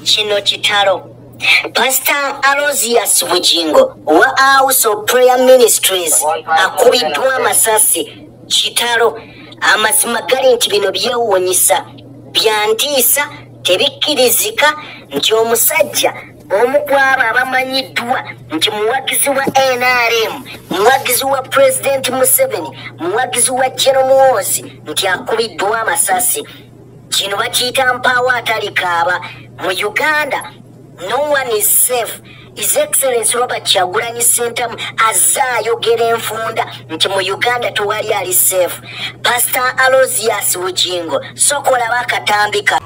Kino kitalo. Pastor Aloysius Bugingo wa House of Prayer Ministries akubiddwa amasasi. Kitalo. Amazima gali nti bino byewuunyisa, byantiisa, tebikkirizika nti omusajja omu ku abo abamanyiddwa nti muwagizi wa NRM, muwagizi wa President Museveni, muwagizi wa General Muhoozi nti akubiddwa amasasi. Kino bakiyita mpaawo atalikaaba. Mu Uganda no one is safe. His Excellency Robert Kyagulanyi Ssentamu azze ayogera enfunda nti mu Uganda tewali ali safe. Pastor Aloysius Bugingo, sooka olabe akatambi ka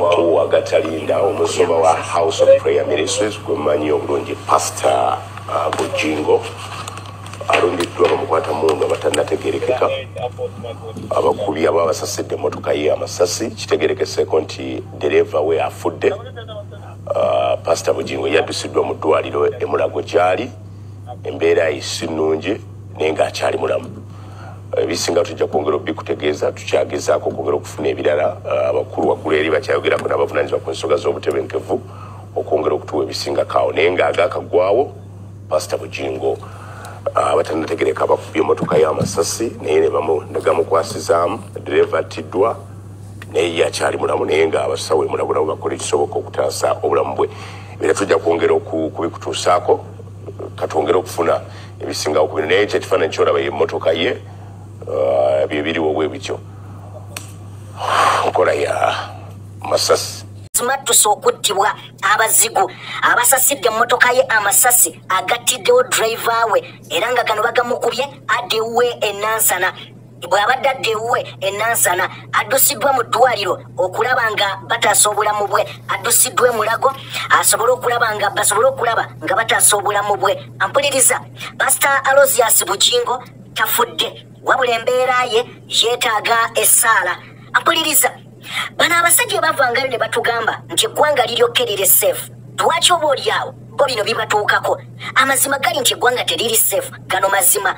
Wawu agatalinda omusumba wa House of Prayer Ministries gwe mmanyi obulungi Pastor Bugingo alondeddwa bamukwata mundu abatannategeerekeka abakubi abo abasasidde emmotoka ye amasasi. Kitegeerekeseeko nti ddereeva we afudde. Pastor Bugingo yaddusiddwa mu ddwaliro e Mulago gy'ali, embeera ye si nnungi naye ng'akyali mulamu. Ebisinga tujja kwongera obikutegeeza, tukyagezaako okwongera okufuna ebirala. Abakulu waggulu eri bakyayogerako n'abavunaanyizibwa ku nsonga z'obutebenkevu okwongera okutuwa ebisingako awo, naye ng'agaakaggwawo Pastor Bugingo abatannategereka bakubye emmotoka y'amasasi naye ne gamukwasizaamu. Ddereeva attiddwa naye ye akyali mulamu, naye ng'abasawo e Mulago nabo bakola ekisoboka okutaasa obulamu bwe. Era tujja kwongera okubikutuusaako, katwongere okufuna ebisingawo ku bino, naye ekyo ekifaananyi ky'olaba ye emmotoka ye, bye biriwo bwe bityo, nkola ya masasi. Simattuse okuttibwa abazigu abasasidde emmotoka ye amasasi agattiddewo driver we, era nga gano bagamukubye adda ewuwe e Nansana. Bw'abadde adda ewuwe e Nansana addusiddwa mu ddwaliro okulaba nga bataasa obulamu bwe, addusiddwa e Mulago asobole okulaba nga basobole okulaba nga bataasa obulamu bwe. Ampuliriza, Pastor Aloysius Bugingo tafudde, wabula embeera ye yeetaaga essaala. Ampuliriza, bano abasajja bavangayo ne batugamba nti eggwanga liryokke liri safe. Lwaki oba oli awo bo bino bibatuukako? Amazima gali nti eggwanga teriri safe, gano mazima.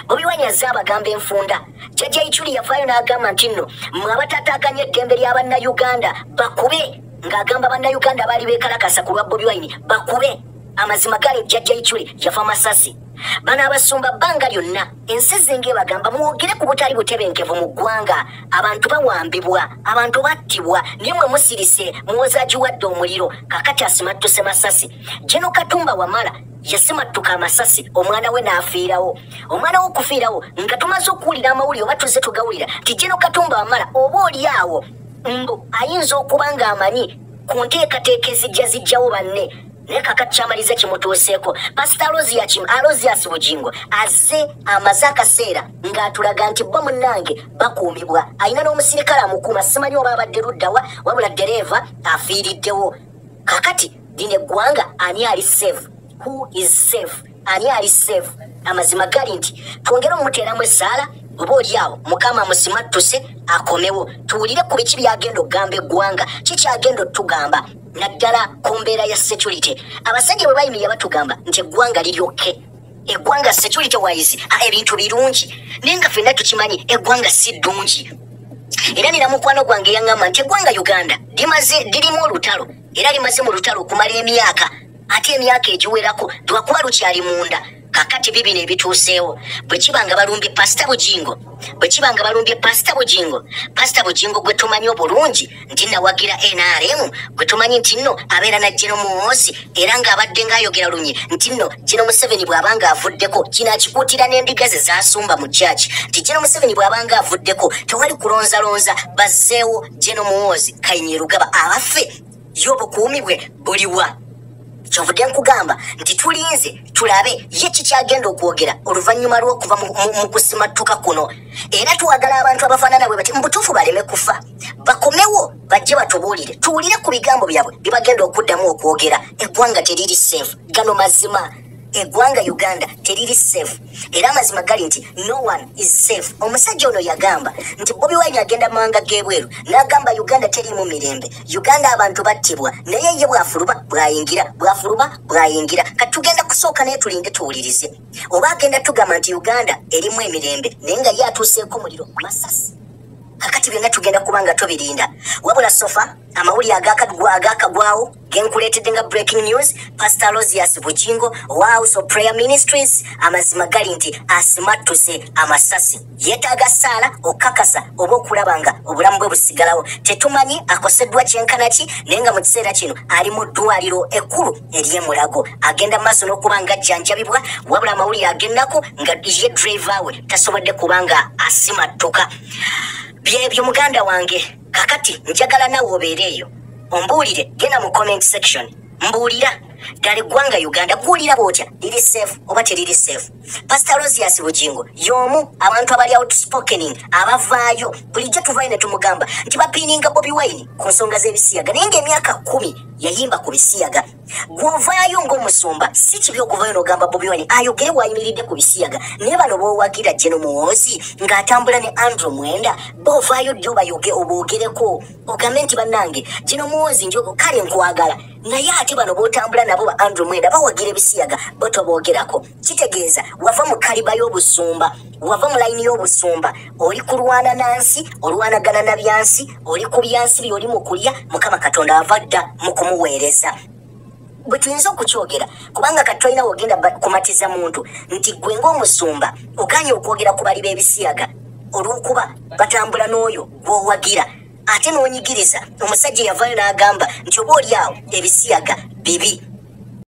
Bobi Wine azze abagamba enfunda. Jjajja Ichuli yavaayo n'agamba nti nno mmwe abataataaganya eddembe lya Bannayuganda bakube, ng'agamba Bannayuganda baali beekalakasa ku lwa Bobi Wine bakube. Amazima gali Jjajja Ichuli yafa masasi. Bano abasumba bbanga lyonna ensi zinga ebagamba mwogere ku butali butebenkevu mu ggwanga, abantu bawambibwa, abantu battibwa, naye mmwe musirise muwoza agiwadde omuliro. Kakati asimattuse masasi. General Katumba Wamala yasimattuka amasasi omwana we n'afiirawo. Omwana we okufiirawo nga tumaze okuwulira amawulire oba tuzze tugawulira nti General Katumba Wamala oba oli awo mbu ayinza okuba ng'amanyi ku nteekateeka ezijja zijjawo banne, naye kakati kyamaliza kimutuuseeko. Pastor Aloysius Bugingo azze amaze akaseera ng'atulaga nti bo munnange bakuumibwa, alina n'omusirikale amukuuma, simanyi oba abadde luddawa, wabula ddereeva afiiriddewo. Kakati lino eggwanga ani ali safe? Who is safe? Ani ali safe? Amazima gali nti twongere omumuteeramu essaala, oba oli awo Mukama amusimattuse akomewo, tuwulire ku biki by'agenda okugamba eggwanga, ki ky'agenda otugamba naddala ku mbeera ya security. Abasajja bwe bayimirira batugamba nti eggwanga liryokke, eggwanga security wise ebintu birungi, naye nga ffenna tukimanyi eggwanga si ddungi. Era nina mukwano gwange yaŋŋamba nti eggwanga Uganda limaze lirimu olutalo, era limaze mu lutalo okumala emyaka, ate emyaka egiwerako lwakuba lukyali munda. Kakati bibino ebituuseewo, bwe kiba nga balumbye Pastor Bugingo, bwe kiba nga balumbye Pastor Bugingo, Pastor Bugingo gwe tumanyi obulungi nti nawagira NRM, gwe tumanyi nti nno abeera na General Muhoozi, era ng'abadde ng'ayogera lunye nti nno General Museveni bw'aba ng'avuddeko, kino akikuutira n'endiga ze zaasumba mu church nti General Museveni bw'aba ng'avuddeko tewali kulonzalonza, bazzeewo General Muhoozi Kainerugaba. Abaffe ye obukuumi bwe buliwa? Kyovudde nkugamba nti tulinze tulabe ye kikyagenda okwogera oluvannyuma lw'okuva mu kusimattuka kuno. Era twagala abantu abafaanana bwe bati mu butuufu baleme kufa, bakomewo bajje batubuulire, tuwulire ku bigambo byabwe bye bagenda okuddamu okwogera. Eggwanga teriri safe, gano mazima. Eggwanga Uganda teriri safe, era amazima gali nti no one is safe. Omusajja ono yagamba nti Bobi Wine agenda mu mawanga g'ebweru n'agamba Uganda teriimu mirembe, Uganda abantu battibwa, naye ye bw'afuluma bw'ayingira, bw'afuluma bw'ayingira. Kati tugenda kusooka naye tulinde tuwulirize oba agenda tugamba nti Uganda erimu emirembe, naye nga ye atuuseeko muliro masasi. Kakati byonna tugenda kuba nga tubirinda. Wabula sofa amawulire agakagwawo genkuleetedde nga breaking news, Pastor Aloysius Bujingo owa House of Prayer Ministries, amazima gali nti asimattuse amasasi. Yeetaaga ssaala okukakasa oba okulaba nga obulamu bwe busigalawo. Tetumanyi akoseddwa kyenkana ki, naye nga mu kiseera kino ali mu ddwaliro ekkulu ery'Emulago, agenda maaso n'okuba nga ajjanjabibwa. Wabula amawulire ag'ennaku nga ye driver we tasobodde kuba nga asimattuka. Byebyo muganda wange. Kakati njagala nawe obeere eyo ombuulire, genda mu comment section mbuulira ddala eggwanga Uganda guwulira bw'otya, liri safe oba teriri safe? Pastor Aloysius Bujingo y'omu abantu abali outspokening, abavaayo bulijjo tuvaayo ne tumugamba nti bapiininga Bobi Wine ku nsonga z'ebisiyaga, naye ng'emyaka 10 yayimba ku bisiyaga. Gw'ovaayo ng'omusumba si kibi okuvaayo n'ogamba Bobi Wine ayogere w'ayimiridde ku bisiyaga, naye bano b'owagira General Muhoozi ng'atambula ne Andrew Mwenda, b'ovaayo ddi obayoge oboogereko ogambe nti bannange General Muhoozi njogo kale nkwagala, naye ate bano b'otambula nabo ba Andrew Mwenda bawagira ebisiyaga bo toboogerako. Kitegeeza wava mu kaliba y'obusumba, wava mu layini y'obusumba, oli kulwana nansi, olwanagana na byansi, oli ku byansi by'oli mu kulya. Mukama Katonda ava dda mu kumuweereza. Bwe tuyinza okukyogera, kubanga kati tolina wogenda kumatiza muntu nti gwe ng'omusumba oganye okwogera ku bali b'ebisiyaga olw'okuba batambula n'oyo gw'owagira, ate n'onyigiriza omusajja eyavaayo n'agamba nti oba oli awo ebisiyaga bibi.